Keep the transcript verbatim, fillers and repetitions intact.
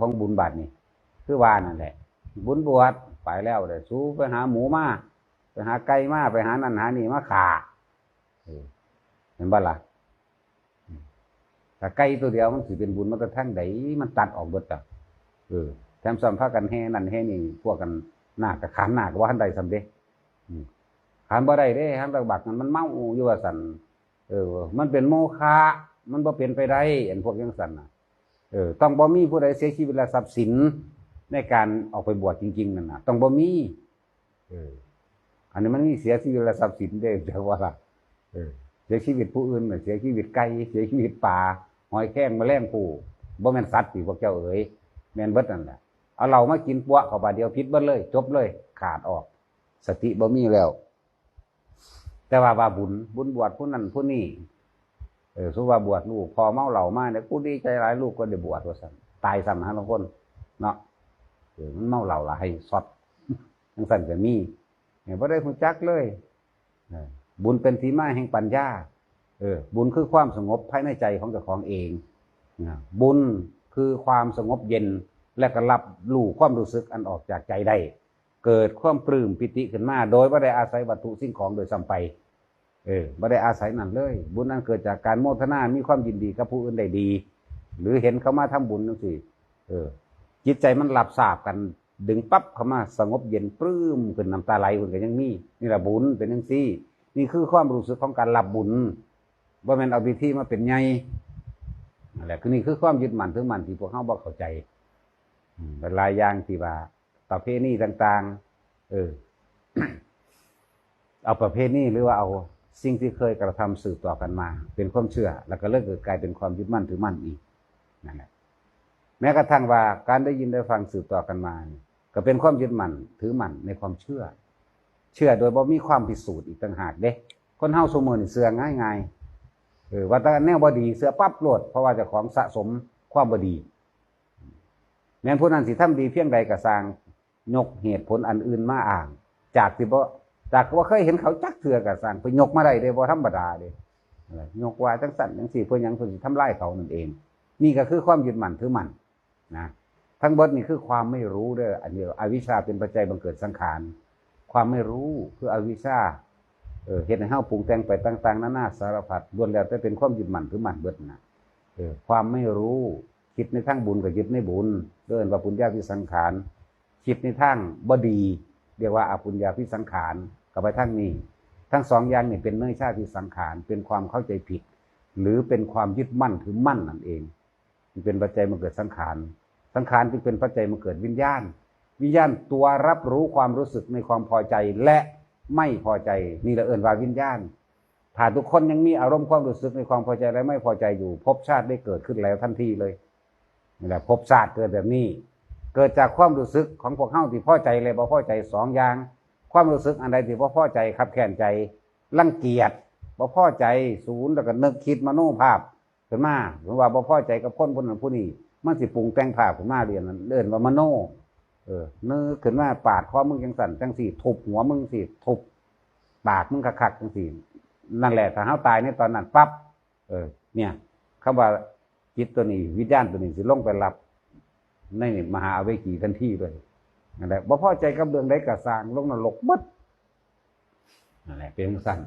ของบุญบาดนี่ คือว่านั่นแหละ บุญบวชไปแล้วเด้อ สูไปหาหมูมา ไปหาไก่มา ไปหานั่นหานี่มาฆ่า เออ เห็นบ่ล่ะ อืม ถ้าไก่ตัวเดียวมันสิเป็นบุญมาแต่ทางใด มันตัดออกเบิดจ้ะ เออ แถมซ้ำพากันแห่นั่นแห่นี่ พวกกันนาคก็ขานนาคก็บ่ทันได้ซ้ำเด้ อืม ขานบ่ได้เด้ หางตะบักนั่นมันเมาอยู่ว่าซั่น เออ มันเป็นโมฆะ มันบ่เป็นไปได้ อันพวกจังซั่นน่ะ เออ ต้องบ่มีผู้ใดเสียชีวิตและทรัพย์สิน ในการออกไปบวชจริงๆนั่นน่ะ ต้องบ่มี เออ อันนี้มันมีเสียชีวิตและทรัพย์สินเด้ จักว่าล่ะ เออ เสียชีวิตผู้อื่นน่ะ เสียชีวิตไก่ เสียชีวิตปลา หอยแครงแมลงภู่ บ่แม่นสัตว์ติพวกเจ้าเอ๋ย แม่นเบิดนั่นแหละ เอาเหล้ามากินปั๊วเข้าบาดเดียวผิดเบิดเลย จบเลย ขาดออก สติบ่มีแล้ว แต่ว่าว่าบุญ บุญบวชผู้นั้นผู้นี้ เออ สมมุติว่าบวชลูก พ่อเมาเหล้ามาเนี่ย กูดีใจหลาย ลูกก็ได้บวชว่าซั่น ตายซ้ำหาลางคน เนาะ เออ มันเมาเหล้าหลาย ช็อต จังซั่นก็มี เนี่ย บ่ได้รู้จักเลย เออ บุญเป็นที่มาแห่งปัญญา เออ บุญคือความสงบภายในใจของเจ้าของเอง นะ บุญคือความสงบเย็น และก็รับรู้ความรู้สึกอันออกจากใจได้ เกิดความปลื้มปีติขึ้นมา โดยบ่ได้อาศัยวัตถุสิ่งของโดยซ้ำไป เออ บ่ได้อาศัยนั่นเลย บุญนั้นเกิดจากการโมทนา มีความยินดีกับผู้อื่นได้ดี หรือเห็นเขามาทำบุญจังซี่ เออ จิตใจมันรับทราบกัน ดึงปั๊บเข้ามาสงบเย็นปลื้มขึ้น น้ำตาไหล เพิ่นก็ยังมี นี่ล่ะบุญเป็นจังซี่ นี่คือความรู้สึกของการรับบุญ บ่แม่นเอาพิธีมาเป็นใหญ่ นั่นแหละ คือนี่คือความยึดมั่นถือมั่นที่พวกเฮาบ่เข้าใจ อืม หลายอย่างที่ว่าประเพณีต่างๆ เออ เอาประเพณีหรือว่าเอาสิ่งที่เคยกระทำสืบต่อกันมา เป็นความเชื่อ แล้วก็เลยเกิดกลายเป็นความยึดมั่นถือมั่นอีก นั่นแหละ แม้กระทั่งว่าการได้ยินได้ฟังสืบต่อกันมานี่ ก็เป็นความยึดมั่นถือมั่นในความเชื่อ เชื่อโดยบ่มีความพิสูจน์อีกต่างหากเด้ คนเฮาซุมื้อนี่เชื่อง่ายๆ เออ ว่าแต่แนวบ่ดีเชื่อปั๊บโลด เพราะว่าเจ้าของสะสมความบ่ดี แม้นผู้นั้นสิทำดีเพียงใดก็ซ่าง ยกเหตุผลอันอื่นมาอ้าง จากที่บ่ จากบ่เคยเห็นเขาจักเทื่อก็ซ่าง ไปยกมาได้เด้ บ่ธรรมดาเด้ เออ ยกว่าจังซั่นจังซี่ เพื่อหยัง เพื่อสิทำลายเขานั่นเอง นี่ก็คือความยึดมั่นถือมั่น นะ ทั้งเบิดนี่คือความไม่รู้เด้อ อันนี้อวิชชาเป็นปัจจัยบังเกิดสังขาร ความไม่รู้คืออวิชชา เออ เฮ็ดให้เฮาปรุงแต่งไปต่างๆ นานาสารพัด ล้วนแล้วแต่เป็นความยึดมั่นถือมั่นเบิดนะ เออ ความไม่รู้ คิดในทางบุญก็ยึดในบุญ เอิ้นว่าปุญญาภิสังขาร คิดในทางบ่ดี เรียกว่าอปุญญาภิสังขาร ก็ไปทางนี้ ทั้งสองอย่างนี่เป็นเนยชาภิสังขาร เป็นความเข้าใจผิด หรือเป็นความยึดมั่นถือมั่นนั่นเอง มันเป็นปัจจัยมาเกิดสังขาร สังขารจึงเป็นปัจจัยมาเกิดวิญญาณ วิญญาณตัวรับรู้ความรู้สึกในความพอใจและไม่พอใจ นี่เราเอิ้นว่าวิญญาณ ถ้าทุกคนยังมีอารมณ์ความรู้สึกในความพอใจและไม่พอใจอยู่ ภพชาติได้เกิดขึ้นแล้วทันทีเลย นี่แหละ ภพชาติเกิดแบบนี้ เกิดจากความรู้สึกของพวกเฮาที่พอใจและบ่พอใจสองอย่าง ความรู้สึกอันใดที่บ่พอใจ คับแค้นใจ รังเกียจ บ่พอใจ สูน แล้วก็นึกคิดมโนภาพ ขึ้นมา สมมุติว่าบ่พอใจกับคนผู้นั้นผู้นี้ มันสิปรุงแต่งภาพขึ้นมาเรียนนั้น เอิ้นว่ามโน เออ นึกขึ้นมาปาดคอมึงจังซั่นจังซี่ ทุบหัวมึงสิ ทุบปากมึงคักๆจังซี่ นั่นแหละ ถ้าเฮาตายในตอนนั้นปั๊บ เออ เนี่ย คำว่าจิตตัวนี้ วิญญาณตัวนี้สิลงไปรับในมหาอเวจีทันทีเลย นั่นแหละ บ่พอใจกับเรื่องใดก็ซ่าง ลงนรกเบิด นั่นแหละ เป็นจังซั่น